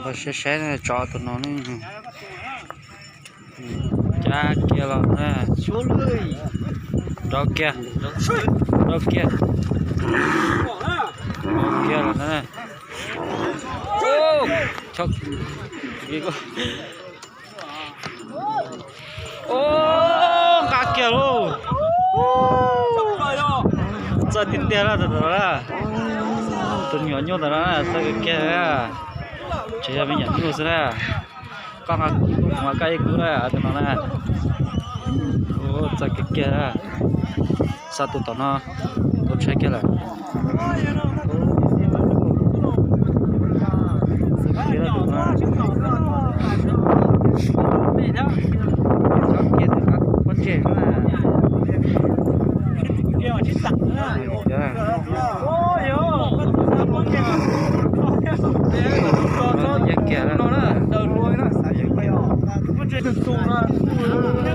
ບໍ່ໃຊ້ໃຊ້ຈອໂຕນອນນີ້ ຈາກເກຍລະນະ ໂຊເລີຍ ດອກເກຍ ດອກເກຍ ດອກເກຍລະນະ ໂອ້ ຊອກ ໂອ້ ກາກຽໂລ ໃສ່ຕິດແຕ່ລະ ໂຕນີ້ຍົດລະ ໃສ່ກາກຽລະ ໃສ່ຍາໄປຫຍັງຢູ່ຊະລະ ກ້ອງອາ ມາໃກ້ກູລະ ໂຕນັ້ນນະ ໂອ້ ໃສ່ກາກຽລະ ສາທຸຕໍ່ເນາະ ໂຕໃຊ້ກຽລະ.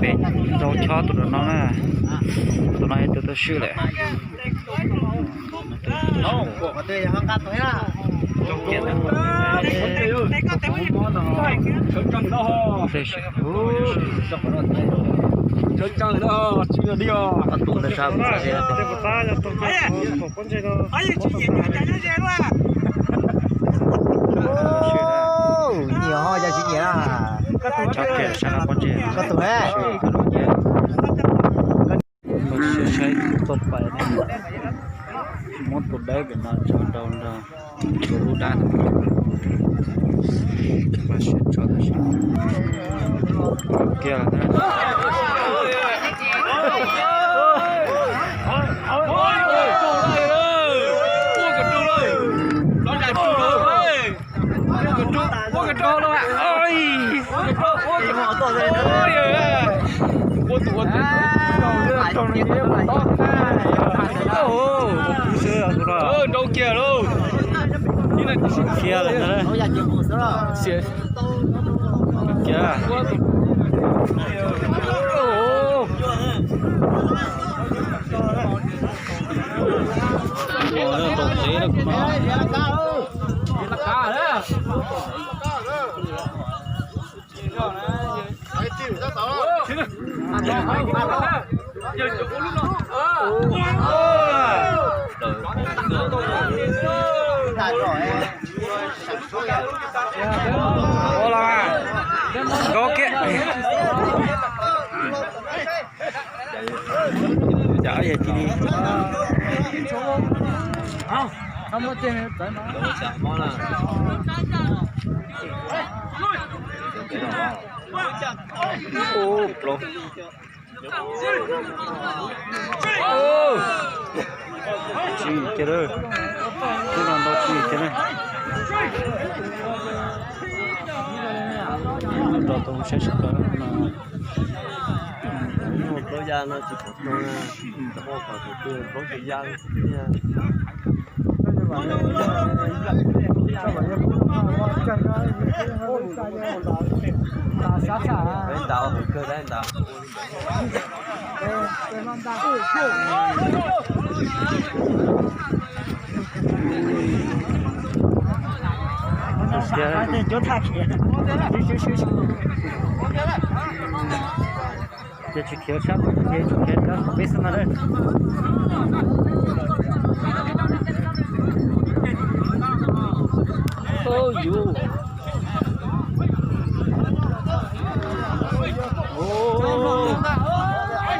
ເປັນໂຕຊອດໂຕນ້ອງນະ ໂຕນ້ອຍໂຕ ໂຕຊື່ແຫຼະ. ໂອ້ ນີ້ເຮົາຈະຊິເອີຍນະ ກະຕຸແຮ. ໃຊ້ຕໍ່ໄປນະ ໝົດຕົວໃດກໍມາຈອນດອນດາ ໂຕຮູ້ດ້ານ ມາເຊັດຈອດ ເກຍລະນະ.